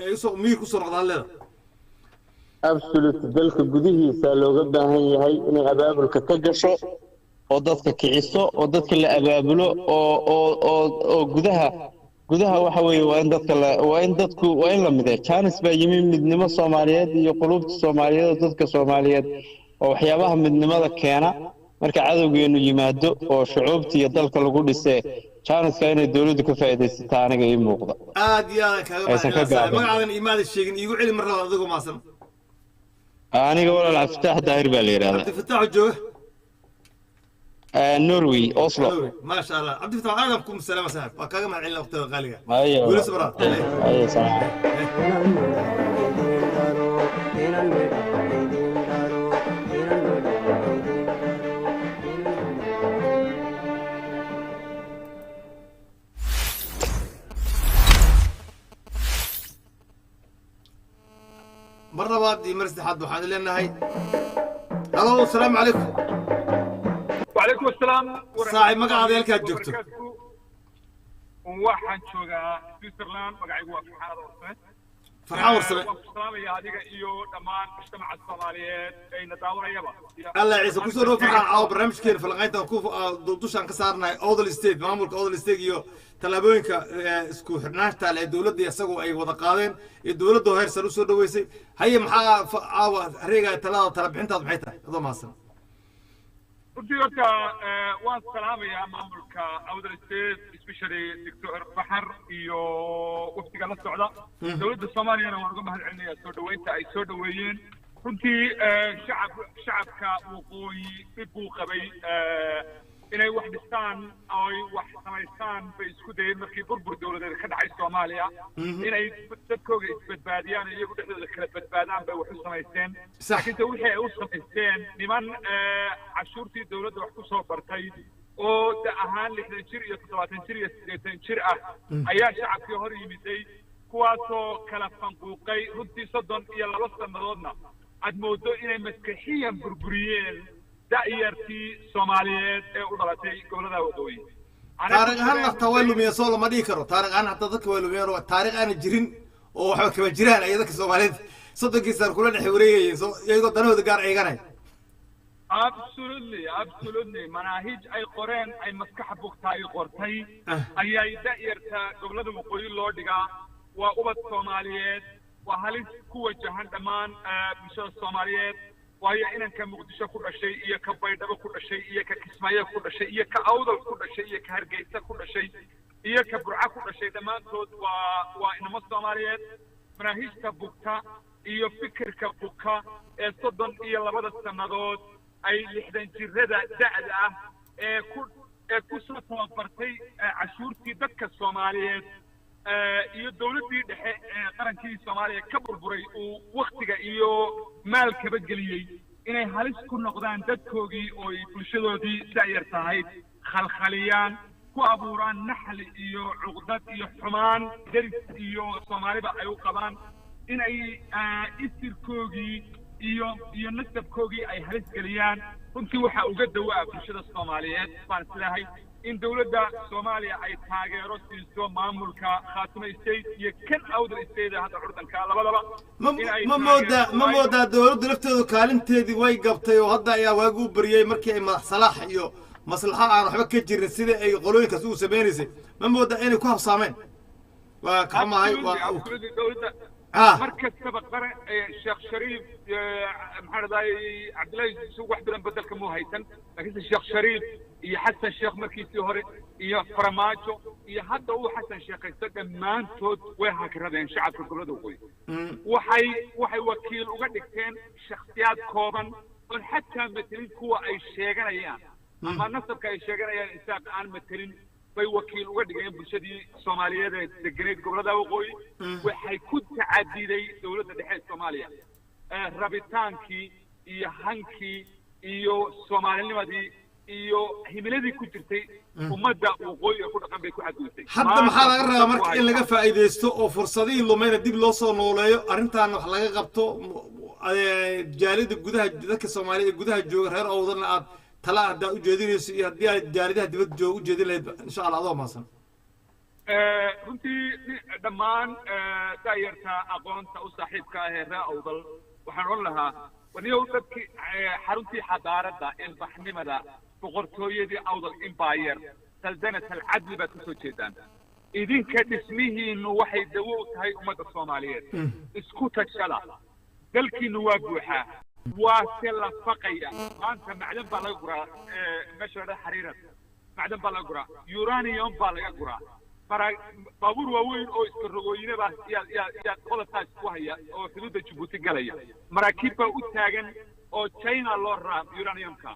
ay usoo miyir kusoo noqdaan leedahay. Absolute, dalka gudihiisa looga baahan yahay inay abaabulka ka gasho oo dadka kiciso oo dadka la abaabulo oo gudaha waxa weeye waa in dadka la waa in dadku waa in la mideeyo. Chance baa yimi midnimo Soomaaliyeed iyo qulubta Soomaaliyeed oo dadka Soomaaliyeed oo waxyaabaha midnimada keena marka cadowgeenu yimaado oo shucuubta iyo dalka lagu dhisee chance-ka inay dowladdu ka faa'iidaysataa aniga ii muuqda. Aad iyo aad kaaga Aysan ka mahadcelinayaa saaxiib. gaabin. Magacaadan imaada sheegin, iigu celi mar labaad adigoo mahadsan. Aniga walaal Cabdifitaax Daahir baa la yidhahdaa. Cabdifataax jooga? Norway, Oslo. Norway. Maasha Allah, Cabdifataax, aadan kum salaama saaxiib, waa kaaga mahadcelina waqtiga qaaliga. Haye. Guulo sabraad. Haye, salaam. Idin dhalo inan midha idin dhalo inan midha idin dhalo. Mar labaad iyo mar saddexaad waxaan leenahay halo, asalaamu calaykum. وعليكم السلام. Saaxiib, magacaada, halkaad joogto? Waxaan joogaa Switzerland, magacaygu waa Farxaan Warsame. Farxaan Warsame. Waan ku salaamaya adiga iyo dhammaan mujtamaca Soomaaliyeed ayna daawanayaba. Allah ciise, kusoo dhow Farxaan. Caawa barnaamijkeena falanqaynta ku dushaan ka saarnahay Odal State, maamulka Odal State iyo tallaabooyinka isku xidhnaanta leh ee dowladda isagu ay wada qaadeen iyo dowladda heer sare usoo dhaweysay. Haye, maxaa caawa areega talada tala bixintaadu maxay tahay adoo mahadsan? Runtii horta waan salaamayaa maamulka Awdal State, especially Doctor Baxar iyo wafdiga la socda. Dowladda Soomaaliyana waan uga mahad celinayaa soo dhoweynta ay soo dhoweeyeen. Runtii shacabka waqooyi dhib buu qabay. Inay wax dhistaan oo ay wax samaystaan bay isku dayeen markii burbur dowladeed ka dhacay Soomaaliya. Inay dadkooga isbadbaadiyaan, iyagu dhexdooda kala badbaadaan bay wax u samaysteen. Laakiinse wixii ay u samaysteen, niman cashuurtii dowladda wax ku soo bartay oo da ahaan 60 jir iyo 70 jir iyo 80 jir ah ayaa shacabkii hor yimiday, kuwaasoo kala fanquuqay. Runtii 32 sannadoodna aad moodo inay maskaxiyan burburiyeen da'yartii Soomaaliyeed ee u dhalatay gobollada waqooyi. Taariikh ahaan hataa way lumiyeen, soo lama dhihi karo? Taariikh ahaan hataa dadka way lumiyeen, oo taariikh aana jirin oo waxba kama jiraan ay dadka Soomaaliyeed 30-kii sano kula dhex wareegayeen, soo iyagoo danahooda gaar eeganaya. Absolutely, absolutely. Manaahij ay qoreen, ay maskaxa bugta ay qortay, ayay da'yarta gobollada waqooyi loo dhigaa. Waa ubad Soomaaliyeed, waa halis ku wajahan dhammaan bulshada Soomaaliyeed, waayo inanka Muqdisho ku dhashay iyo ka Baydhabo ku dhashay iyo ka Kismaayo ku dhashay iyo ka Awdal ku dhashay iyo ka Hargeysa ku dhashay iyo ka Burca ku dhashay, dhammaantood waa inamo Soomaaliyeed. Manaahijta bugta iyo fikirka buka ee 32-da sannadood ay 60 jirada da'da ah ee ku soo tababartay cashuurtii dadka Soomaaliyeed iyo dowladdii dhexe ee qarankii Soomaaliya ka burburay uu waktiga iyo maalkaba geliyey, inay halis ku noqdaan dadkoogii oo ay bulshadoodii da'yar tahayd khalkhaliyaan, ku abuuraan naxli iyo cuqdad iyo xumaan deris iyo Soomaaliba ay u qabaan, inay isirkoogii iyo nasabkoogii ay halis geliyaan. Runtii waxaa uga dawaa bulshada Soomaaliyeed baan isleehay in dowladda Soomaaliya ay taageero siiso maamulka Khaatumo State iyo kan Awdal State hadda curdanka, labadaba. Ma moodaa dowladdu lafteedu kaalinteedii way gabtay, oo hadda ayaa waagu u bariyey markii ay madax salaax iyo maslaxo aan waxba ka jirin sidai ay qolooyinkaas ugu samaynaysay? Ma moodaa inay ku habsaameen? Waa ka xumahay. Dowladda mar kastaba qaran, Sheekh Shariif, maxaa dhahday, Cabdillahi Yusuf wax badan bedelka muu haysan, laakiinse Sheekh Shariif iyo Xasan Sheekh markiisii hore iyo Farmaajo iyo hadda uu Xasan Sheekh haysto, dhammaantood way hakradeen shacabka gobolada waqooyi. Waxay wakiil uga dhigteen shakhsiyaad kooban oon xataa matelin kuwa ay sheeganayaan ama nasabka ay sheeganayaan, Isaaq aan matelin bay wakiil uga dhigeen bulshadii Soomaaliyeed ee degeneyd gobolada waqooyi. Waxay ku tacadiday dowladda dhexe ee Soomaaliya rabitaankii iyo hankii iyo Soomaalinimadii iyo himiladii ku jirtay ummadda waqooyiga ku dhaqan bay ku xadgudubtay. Hadda maxaa laga rabaa marka? In laga faa'iidaysto oo fursadihii lumayna dib loo soo nooleeyo, arrintaana wax laga qabto. Jaalida gudaha, dadka Soomaalida gudaha jooga, reer Owdalna aad tala haddaad u jeedinayso iyo haddii aad jaalidaha dibadda jooga u jeedin lahayd, insha Allah, adoo mahadsan. Runtii dhammaan da'yarta aqoonta u saaxiibka ah ee reer Awdal waxaan odhan lahaa: waniyow dadkii xaruntii xadaaradda, ilbaxnimada, boqortooyadii Awdal Empire, saldanat alcadli baad kasoo jeedaan. Idinka dhismihiinnu waxay dawo u tahay ummadda Soomaaliyeed. Isku tashada, dalkiinnu waa buuxaa, waa se la faqaya. Maanta macdan baa laga guraa meesha la Xariirad, macdan baa laga guraa, uranium baa laga guraa, baabuur waaweyn oo iska rogooyine baa yaa qodobkaas ku haya oo xuduudda Jabuuti galaya, maraakiib baa u taagan oo China loo raraa uraniumka.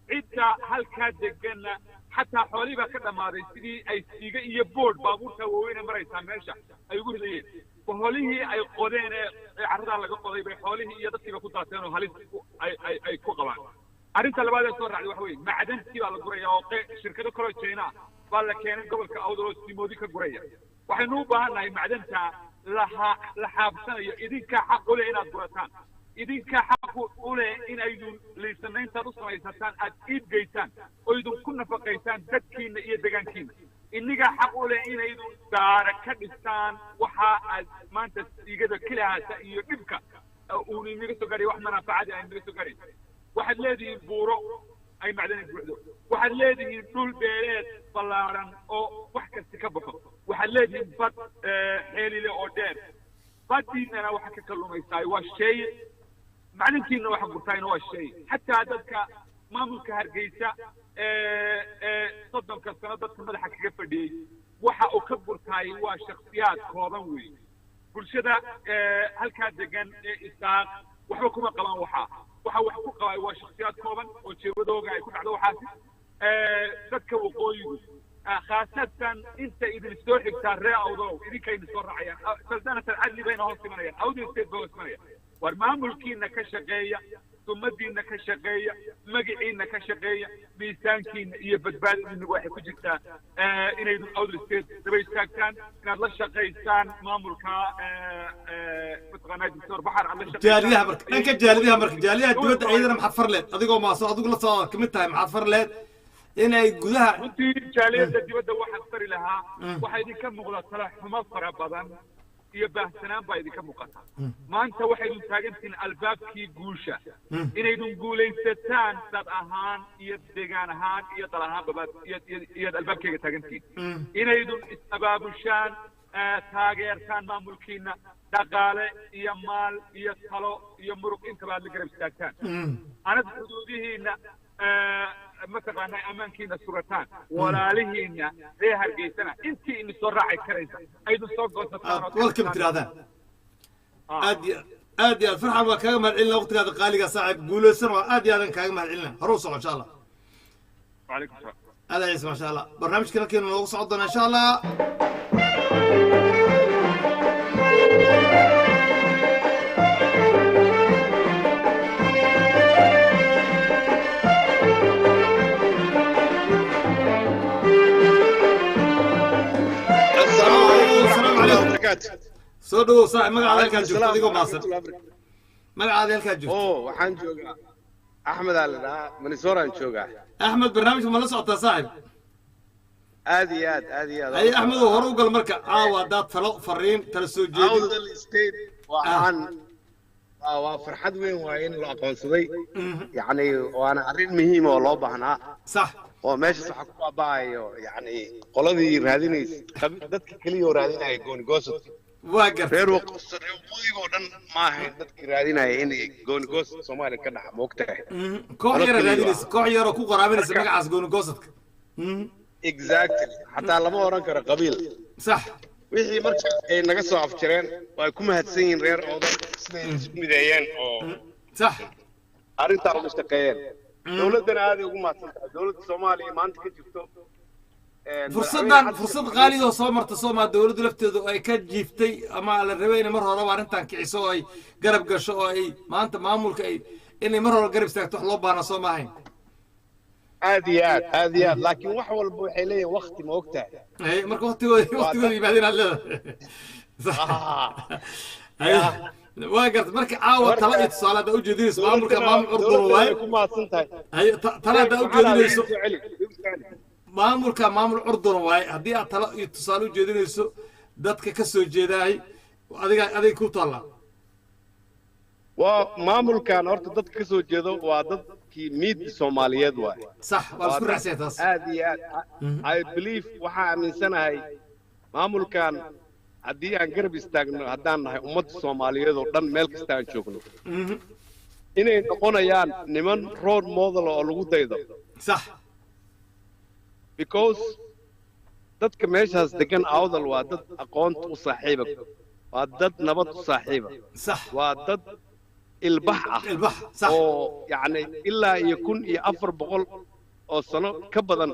Cidda halkaa deganna xataa xoolihii baa ka dhammaaday, sidii ay siiga iyo board baabuurta waaweyne maraysaa meesha ay ugu ridayeen. Boholihii ay qodeen ee carradaa laga qoday bay xoolihii iyo dadkiiba ku daateen oo halis ay ku qabaan. Arrinta labaad ee soo raacday waxa weeye macdantii baa la guraya oo shirkado kaloo China baa la keenay gobolka Awdal oo simoodi ka guraya. Waxaynu u baahan nahay macdanta la xaabsanayo, idinkaa xaq u leh inaad gurataan, idinkaa xaq u leh inaydun liisanayntaad u samaysataan, aad iib geysaan oo idin ku nafaqaysaan dadkiina iyo degaankiina. Innigaa xaq u leh inaydun daara ka dhistaan. Waxa aad maanta siigada kelihaasa iyo dhibka uun inaga soo gaadhay, wax manaaficadi ay inaga soo gaadhay. Waxaad leedihiin buuro ay macdani buuxdo, waxaad leedihiin dhul beereed ballaaran oo wax kasta ka baxo, waxaad leedihiin bad xeelile oo dheer. Baddiinana waxa ka kalluumaysaa waa sheeye, macdintiina waxa gurtaayna waa sheeye. Xataa dadka Maamulka Hargeysa ee 30-ka sano dadka madaxa kaga fadhiyey, waxa uu ka burtaayay waa shakhsiyaad kooban weeye. Bulshada halkaa degan ee Isaaq waxba kuma qabaan. Waxa wax ku qabay waa shakhsiyaad kooban oo jeebadooga ay ku dhacdo. Waxaasi dadka waqooyigu, khaasatan inta idin soo xigtaa, ree Awdow, idinkayna soo raacayaan, Saldanat Alcadli bayna hoos imanayaan, Awdal State bay hoos imanayaan. War maamulkiina ka shaqeeya, summadiina ka shaqeeya, magaciina ka shaqeeya, miisaankiina iyo badbaadadiina waxay ku jirtaa inaydun Awdal State daba istaagtaan, inaad la shaqaysaan maamulka, mataqaanaa, Doctor Baxar aad la shaqaysaan. Jaaliyaha marka, dhanka jaaliyaha marka, jaaliyaha dibadda iyadana maxaad far leed, adigoo maaso adigu la soo kamid tahay, maxaad far leed inay gudaha? Runtii jaaliyadda dibadda waxaan fari lahaa, waxaa idinka muuqda tala xumo fara badan iyo baahsanaan baa idinka muuqata. Maanta waxaydun taagantihiin albaabkii guusha, inaydun guulaysataan dad ahaan iyo deegaan ahaan iyo dal ahaanba iyaad albaabkayga taagantihiin, inaydun is-abaabushaan, taageertaan maamulkiina, dhaqaale iyo maal iyo talo iyo muruq intaba aad la garab istaagtaan, anad xuduudihiina, mataqaanaa, ammaankiina sugataan, walaalihiina ree Hargeysana intii idin soo raaci karaysa aydun soo goosataan. Aad welcome tirahdaan. Aad iyo aad iyo aad, Farxan, waa kaaga mahad celina waqtigaada qaaliga, saaxiib. Guulaysan, waa aad iyo aadan kaaga mahad celina. Hore u soco, insha Allah. وعليكم السلام. Aad ciise, maasha Allah. Barnaamijka halkeenu noogu socon doona, insha Allah. السلام عليكم. وبركاته. Soo dhawow, saaxiib. Magacaada, halkaa joogto, السلام adigoo ورحمة maasan. الله وبركاته. Magacaada, halkaa joogto? Oo, waxaan joogaa, Axmed aa la dhahaa, Minnesotaan joogaa. Axmed, barnaamijka ma la socotaa, saaxiib? Aad iyo aad, aad iyo aad. Ay, Axmed, oo hore u gal marka. Caawa haddaad talo, fariin, tala soo jeedin. Awdal State waxaan waa farxad weyn waaye in la aqoonsaday, yacni waana arrin muhiim oo loo baahnaa. Oo meeshaas waxaa ku baaba'ayo, yacni, qoladii raadinaysa dadka keliya oo raadinaya gooni goosadka. Waa gartay. Reer waqooyiga oo dhan ma ahayn dadkii raadinaya inay gooni goosad Soomaaliya ka dhaxa, moogtahay. Koox Qolo yara keliya. Raadinaysa, koox yaroo ku qaraabinaysa magacaas gooni goosadka. Exactly, xataa lama oran karo qabiil. Wixii marka ay naga soo afjareen, waa ay ku mahadsan yihiin reer Oodan siday isku mideeyeen oo arrintaa uga shaqeeyeen. Dowladdana aaday ugu mahadsan tahay, dowladda Soomaaliya maanta ka jirto. Fursaddan Madaxweyne fursad Xasan. Qaali oo soo marta Soomaa, dowladdu lafteedu ay ka jiiftay ama la rabay inay mar horeba arrintan kiciso oo ay garab gasho oo ay maanta maamulka ay inay mar hore garab istaagto, wax loo baahna soo maahayn? Aad iyo aad, aad iyo aad, laakiin wax walba waxay leeyihin wakti, ma ogtahay? Ay, marka waqtigooda yimaadeen aad leedahay. Ay, waa gartay. Marka caawa tala iyo tusaale haddaa ujeedinayso maamulka, maamul curdun waaye. Ay ku mahadsan tahay. Ay, tala haddaa Maxaa la ujeedinayso igu soo celi, igu soo celi. maamulka, maamul curdun waaye, haddii aad talo iyo tusaale ujeedinayso dadka ka soo jeedaay, adiga ku taallaa. Waa maamulkan horta dadka ka soo jeedo waa dadkii miid Soomaaliyeed waaye. Sax, waa la isku dad raacsan yahay taas. Aad iyo aad, I believe, waxaa aaminsanahay maamulkan haddii aan garab istaagno, haddaan nahay ummadda Soomaaliyeed oo dhan meel kasta aan joogno, inay noqonayaan niman role model oo lagu daydo. Because dadka meeshaas degan, Awdal, waa dad aqoonta u saaxiiba, waa dad nabad u saaxiiba, waa dad ilbax ah. Ilbax. Oo yacni ilaa iyo 1400 oo sano ka badan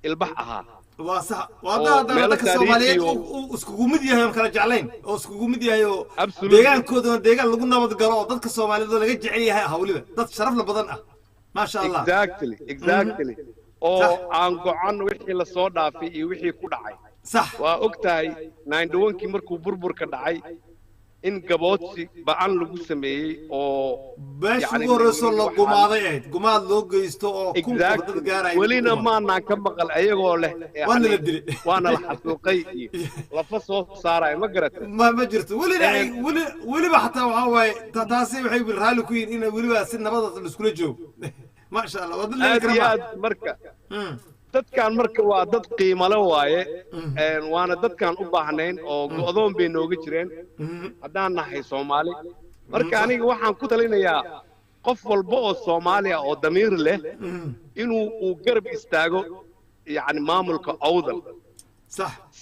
ilbax ahaa. Waa sax, waa Oo dad meelo dadka Soomaaliyeed taariikhi oo uu iskugu mid yahay oon kala jeclayn, oo iskugu mid yahay, oo Absolutely. deegaankooduna deegaan lagu nabad galo oo dadka Soomaaliyeed oo laga jecel yahay ah, weliba dad sharaf la badan ah, maasha Allah. Exactly, oo aan go'an wixii la soo dhaafay iyo wixii ku dhacay. Waa og tahay 91-kii markuu burburka dhacay in gaboodsi ba'an lagu sameeyey oo Meesha yacni ugu horreyso la waxaan- gumaaday ahayd, gumaad loo geysto oo 1000 qof dad Exactly. gaaraya. Welina maanaan ka maqal ayagoo leh Waana la yacni, dilay. Waana la xasuuqay iyo lafa soo saaraya, ma garatay? Ma jirto welina ay weli weliba xataa waxaa waaye taasi waxay raalli ku yihiin in weliba si nabada laiskula joogo, maasha Allah, waa dad leeli Aad kara iyo ma aad. Marka dadkan marka waa dad qiimale waaye, waana dadkaan u baahnayn oo go'doon bay nooga jireen haddaan nahay Soomaali. Marka aniga waxaan ku talinayaa Qof walba oo Soomaali ah oo damiir leh inuu uu garab istaago, yacni maamulka Awdal,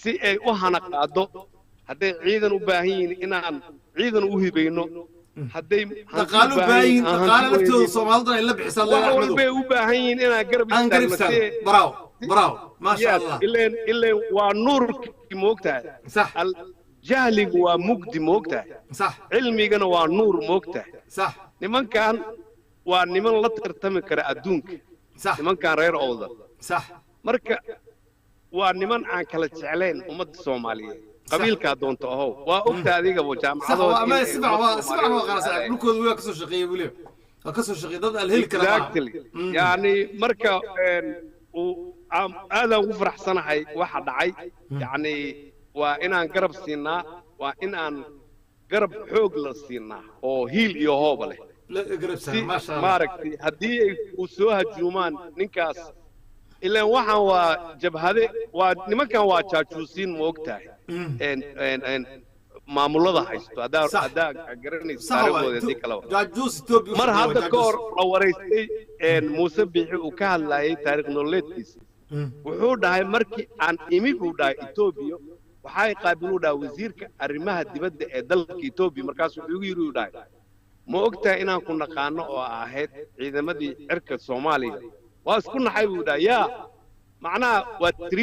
si ay u hana qaado. Hadday ciidan u baahan yihiin, inaan ciidan u hibayno. Hadday hanti dhaqaale u baahan yihiin, aan hanti dhaqaale u laftooda hibayno. Soomaaliduna ay la bixisaa. Wax walbay u baahan yihiin inaan garab aan garab istaagno si istaagno. Bravo, bravo, maasha Yes, Allah. ileen waa nuurkii, moogtahay. Jahligu waa mugdi, moogtahay. Cilmigana waa nuur, moogtahay. Nimankan waa niman la tartami kara adduunka, nimankan reer Owdal. Marka waa niman aan kala jeclayn ummadda Soomaaliyeed, qabiilkaa doonto ahow. Waa ogta adigaba jaamacadooda waa ama inay si fiican ummadda waa si fiican waa Soomaaliyeed qana saaxiib. Dhulkooda waa kasoo shaqeeyey, weliba waa kasoo shaqeeyey, dad aan la heli kara maaha. Exactly. Yani marka aadaan ugu faraxsanahay waxa dhacay. Yani waa inaan garab siinaa, waa in aan garab xoog la siinaa oo hiil iyo hooba leh. La garab si saaran, maasha Allah. Maaragtay, haddii ay uu soo hajuumaan ninkaas, ilaan waxaan waa jabhade, waa nimankan waa jaajuusiin, ma ogtahay, en en en maamulada haysto haddaa garanaysa taariikhdooda, haddii kaleba jaajuus Ethiopia u mar shaqeeya, waa hadda ka hor jaajuus. La waraystay Muuse Biixi uu ka hadlayay taariikh nololeedkiisa, wuxuu dhahay: "Markii aan imi," buu dhahay, "Etoobiya, waxay qaabiluu," dhahay, "wasiirka arrimaha dibadda ee dalka Etoobiya. Markaas wuxuu igu yidhi," uu dhahay, "ma ogtahay inaan ku naqaano oo ahayd ciidamadii cirka Soomaaliya? Waa isku naxay," buu dhahay. Yaa macnaha waa.